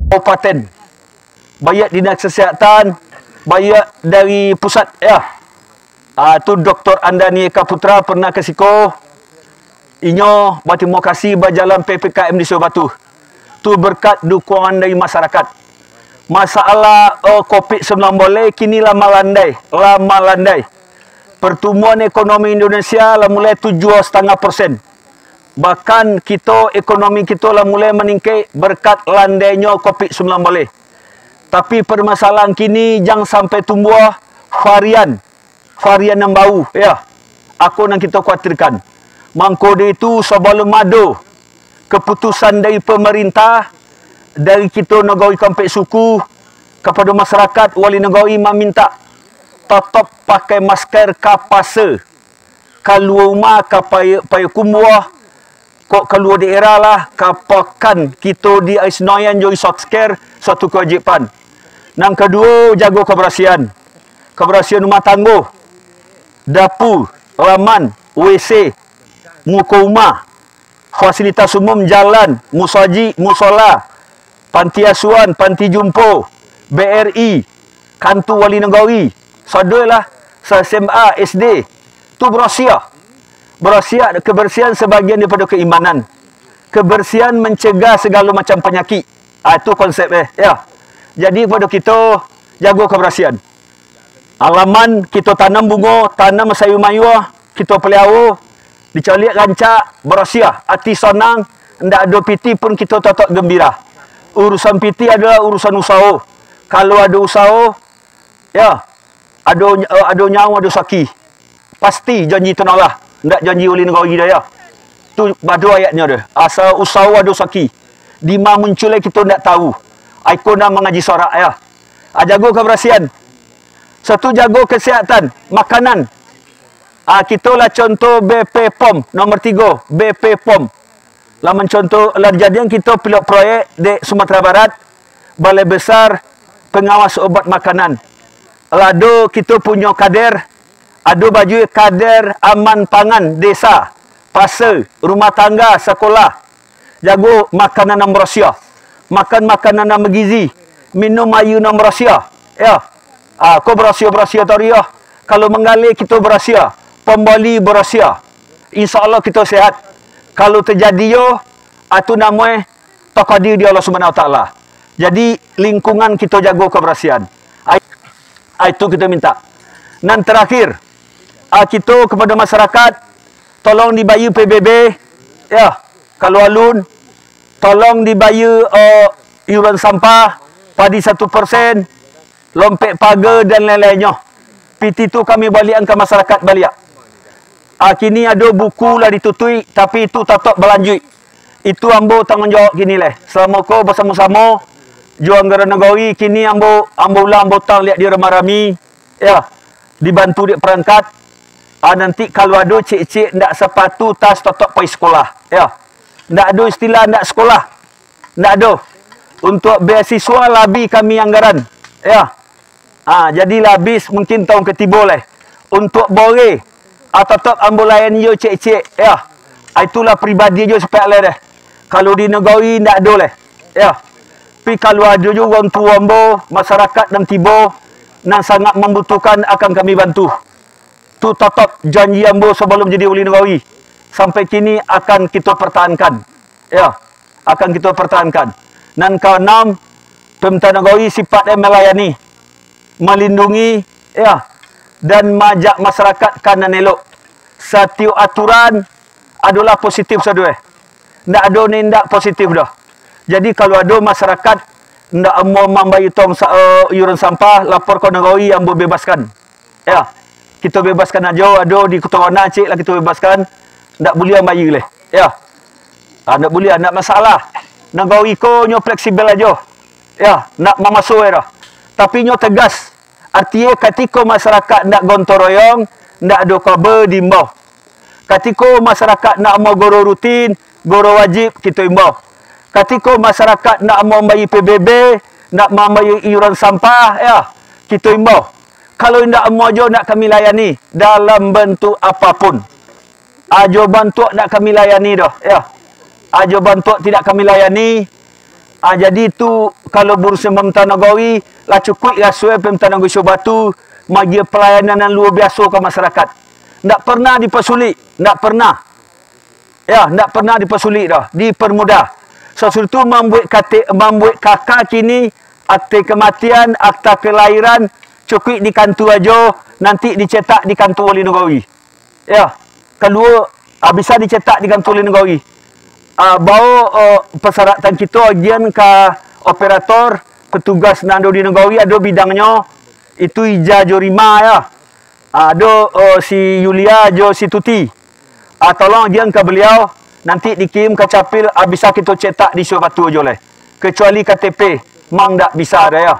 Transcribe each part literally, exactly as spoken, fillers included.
kabupaten, baiak dinas kesehatan, baiak dari pusat, ya. Ah, tu Doktor Andani Eka Putra pernah ka siko, inyo batarimo kasih bajalan P P K M di Sawah Batu. Tu berkat dukungan dari masyarakat. Masalah, eh, covid sembilan belas kini lah malandai, lah malandai. Pertumbuhan ekonomi Indonesia lah mulai tujuah satangah persen. Bahkan kito, ekonomi kito lah mulai maningkek berkat landainyo covid sembilan belas. Tapi permasalahan kini, jan sampai tumbuah varian, varian nan baru, ya. Ako nan kito kuatirkan. Mangko dari itu, sabalum ado keputusan dari pemerintah, dari kito nagori kampek suku, kapado masyarakat, wali nagori maminta tatap pakai masker ka pasa, kalua rumah ka Paya-, Payakumbuah, kok kalua daerah lah, ka pakan kito di Ari Sinoyan jo Isosker, suatu kewajiban. Nan kaduo, jago kabarasihan. Kabarasihan rumah tanggo, dapu, laman, W C, muko rumah, fasilitas umum, jalan, musajik, musola, panti asuhan, panti jumpo, B R I, kantua wali nagori, sadolah, sa-S M A, S D, tu barasiah. Barasiah, kebersihan sebagian daripada keimanan. Kebersihan mencegah segala macam penyakit. Ah, itu konsep, eh, ya. Jadi, pado kito, jago kebersihan. Alaman, kito tanam bungo, tanam sayur mayuah, kito pelihara, dicaliak rancak, barasiah, ati sanang, ndak ado pitih pun kito tatap gembira. Urusan pitih adalah urusan usaho. Kalau ado usaho, ya, ado, ado nyawa, ado saki. Pasti janji Tuhan Allah, ndak janji ulih nagori doh, ya. Tu bado ayatnyo doh. Asa usaho ado saki. Dima munculnyo kito ndak tahu. Iko nan mangaji sorak, ya. Ah, jago kabarasihan. Satu, jago kesehatan, makanan. Ah, kito lah contoh B P pom, nomor tigo, B P pom. Lah mancontoh, lah dijadian kito pilot proyek di Sumatera Barat, Balai Besar Pengawas Obat Makanan. Lah ado kito punyo kader, ado bajui kader aman pangan desa, pasa, rumah tangga, sakolah. Jago makanan nan barasiah, makan makanan nan bagizi, minum aia nan barasiah, ya. Ah, ko barasiah-barasiah tadi, ya. Kalau manggaleh kito barasiah, pambali barasiah, insya Allah kito sehat. Kalau tajadi yo, ah, tu namonyo takadir di Allah Subhanahu Wa Taala. Jadi, lingkungan kito jago kabarasihan. Ai-, ah, itu kito minta. Nan terakhir, ah, kito kepada masyarakat, tolong dibayar P B B, ya, kalau alun, tolong dibayar, eh, iuran sampah, padi satu persen, lompek paga, dan lain-lainnyo. Pitih tu kami baliakan ka masyarakat baliak. Ah, kini ado buku lah ditutuik, tapi itu tatap balanjuik. Itu ambo tangguang jawab kini lai. Salamo ko basamo-samo jo anggaran nagori, kini ambo, ambo ulang ambo tang liak di Rama Rami, ya, dibantu dek perangkat. Ah, nanti kalau ado ciek-ciek ndak sapatu, tas, tatap pai sekolah, ya. Ndak ado istilah ndak sekolah. Ndak ado. Untuak beasiswa labiah kami anggaran. Ya. Ha, jadi lah abih mungkin taun katibo lai. Untuak boreh, ha, tatap ambo layani jo ciek-ciek. Ya. Ha, itulah pribadi jo sipaik lai deh. Kalau di nagori ndak ado lai. Ya. Tapi kalau ado juo urang tuo ambo, masyarakat nan tibo, nan sangat mambutuhkan akan kami bantu. Tu tatap janji ambo sabalum jadi ulih nagori. Sampai kini akan kito partahankan. Ya. akan kito partahankan. Nan kaanam, pamarintah nagori sipatnyo malayani, malindungi, ya, dan maajak masyarakat ka nan elok. Satiok aturan adolah positif sadoe. Ndak ado nan indak positif doh. Jadi, kalau ado masyarakat ndak amuah mambayia tong sa-, eh, iuran sampah, lapor ka nagori, ambo bebaskan. Ya, kito bebaskan ajo, ado di Kuto Wana, ciek lah kito bebaskan, ndak buliah mambayia lai. Ya. Ah, ndak buliah, ndak masalah. Nagori ko nyo fleksibel ajo. Ya, ndak mamaso doh. Tapi nyo tegas. Artinyo, katiko masyarakat ndak gotong royong, ndak ado kaba diimbau. Katiko masyarakat ndak amuah goro rutin, goro wajib, kito imbau. Katiko masyarakat ndak amuah mambayia P B B, ndak mambayia iuran sampah, ya, kito imbau. Kalau indak amuah ajo ndak kami layani dalam bantuak apapun. Ajo bantuak ndak kami layani doh, ya. Ajo bantuak tidak kami layani, Ah, jadi tu, kalau buruh pemerintah nagari, lah cukuik rasoi pemerintah nagari Sawah Batu, magia pelayanan nan luar biaso ka masyarakat. Ndak pernah dipasulik, ndak pernah. Ya, ndak pernah dipasulik doh, dipermudah. Sasudah tu mambuek kate-, mambuek K K kini, akte kematian, akta kelahiran, cukuik di kantua ajo, nanti dicetak di kantua wali nagari. Ya, kalua, ah, bisa dicetak di kantua wali nagari. Ah, bao, eh, persyaratan kito agian ka operator, petugas nan ado di nagari, ado bidangnyo, itu Ija jo Rima, ya. Ah, ado, eh, si Yulia jo si Tuti. Ah, tolong agian ka baliau, nanti dikirim ka capil, ah, bisa kito cetak di Sawah Batu ajo lai. Kecuali K T P, mang ndak bisa doh, ya.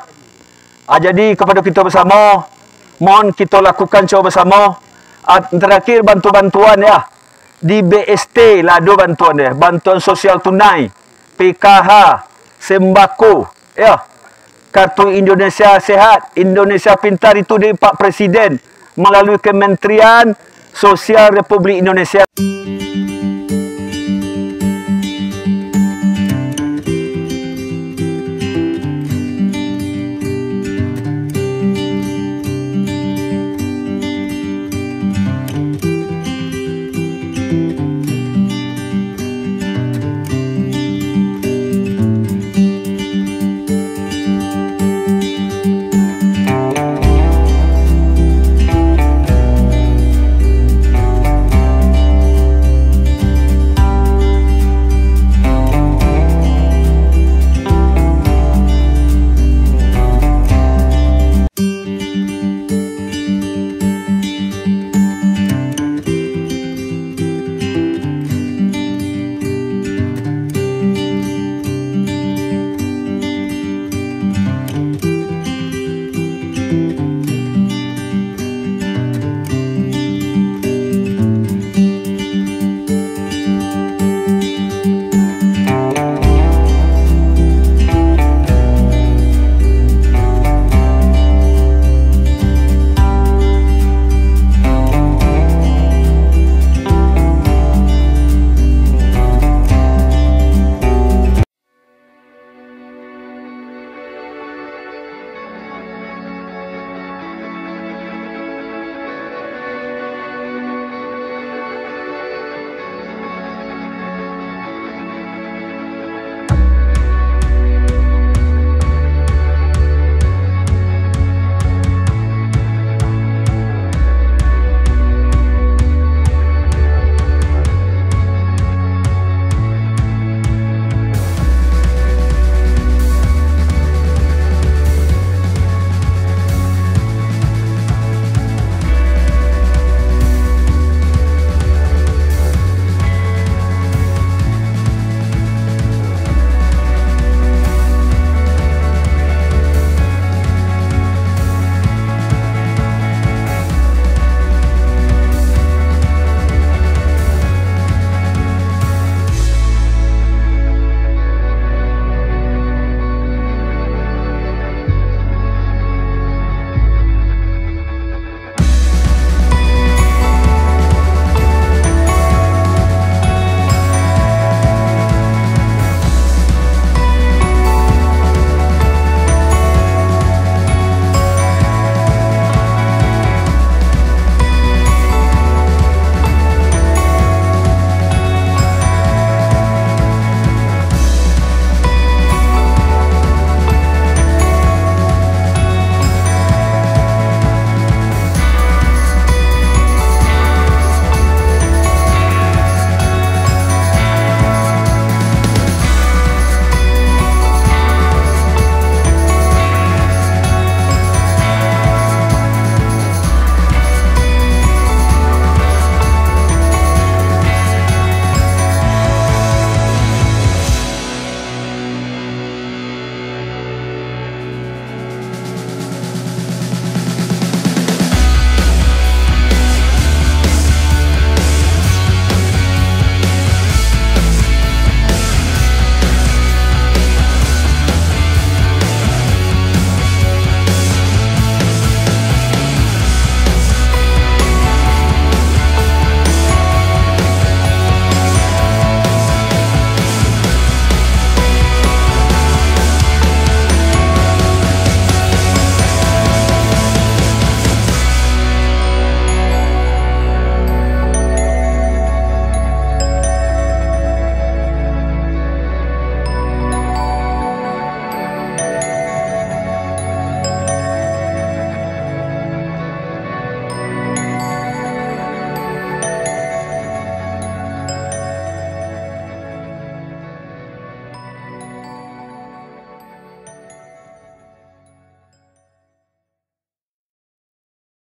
Ah, jadi, kepada kito basamo, mohon kito lakukan cubo basamo. Ah, terakhir, bantu-bantuan, ya. Di B S T lah ado bantuan, ya. Bantuan sosial tunai, P K H, sembako, ya. Kartu Indonesia Sehat, Indonesia Pintar itu dari Pak Presiden melalui Kementerian Sosial Republik Indonesia.